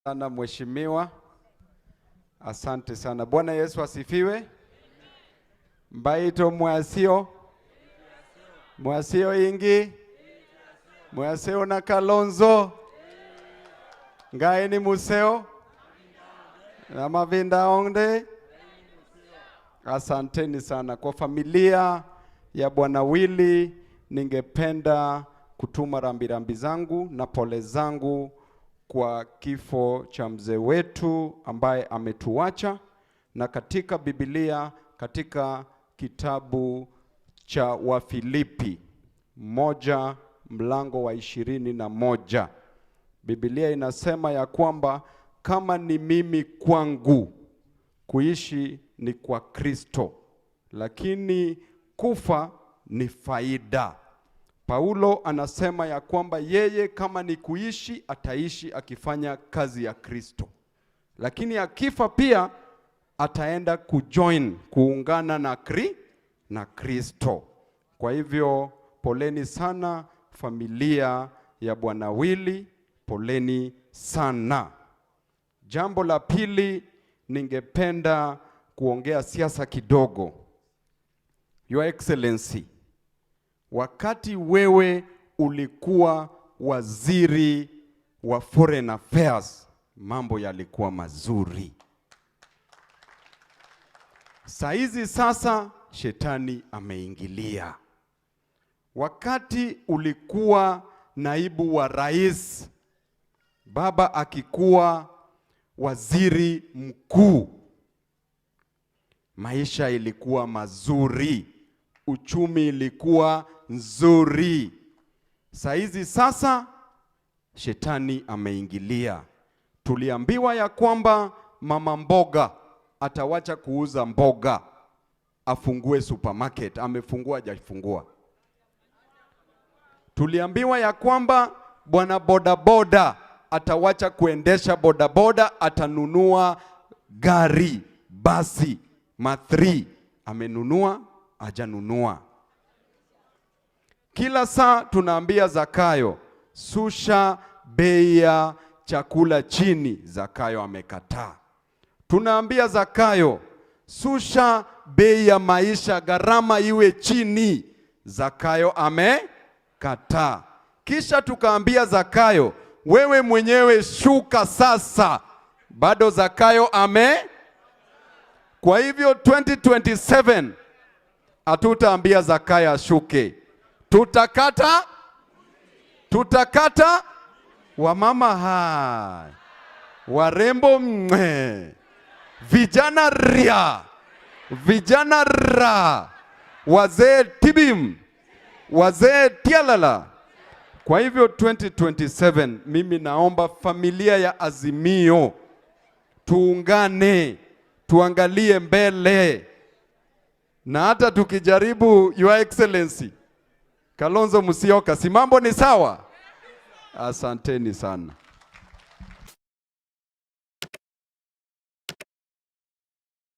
Sana mheshimiwa, asante sana. Bwana Yesu asifiwe. Mbaito mwasio mwasio ingi mwasio na Kalonzo ngaeni museo na mavinda onde. Asanteni sana kwa familia ya Bwana Willy, ningependa kutuma rambirambi zangu na pole zangu kwa kifo cha mzee wetu ambaye ametuacha, na katika Biblia, katika kitabu cha Wafilipi 1 mlango wa 21, Biblia inasema ya kwamba kama ni mimi kwangu kuishi ni kwa Kristo, lakini kufa ni faida. Paulo anasema ya kwamba yeye kama ni kuishi ataishi akifanya kazi ya Kristo, lakini akifa pia ataenda kujoin kuungana na Kristo. Kwa hivyo poleni sana familia ya Bwana Willy, poleni sana. Jambo la pili, ningependa kuongea siasa kidogo. Your Excellency, wakati wewe ulikuwa waziri wa Foreign Affairs, mambo yalikuwa mazuri. Saizi sasa shetani ameingilia. Wakati ulikuwa naibu wa rais, baba akikuwa waziri mkuu, maisha ilikuwa mazuri, uchumi ilikuwa nzuri. Saizi sasa shetani ameingilia. Tuliambiwa ya kwamba mama mboga atawacha kuuza mboga afungue supermarket. Amefungua hajafungua? Tuliambiwa ya kwamba bwana bodaboda atawacha kuendesha bodaboda, atanunua gari, basi ma3. Amenunua hajanunua? Kila saa tunaambia Zakayo, susha bei ya chakula chini. Zakayo amekataa. Tunaambia Zakayo, susha bei ya maisha, gharama iwe chini. Zakayo amekataa. Kisha tukaambia Zakayo, wewe mwenyewe shuka sasa. Bado Zakayo ame. Kwa hivyo 2027 hatutaambia Zakayo ashuke, tutakata wamama hai, warembo mwe, vijana ria, vijana ra, wazee tibim, wazee tialala. Kwa hivyo 2027 mimi naomba familia ya Azimio tuungane, tuangalie mbele, na hata tukijaribu, Your Excellency Kalonzo Musyoka, si mambo ni sawa? Asanteni sana.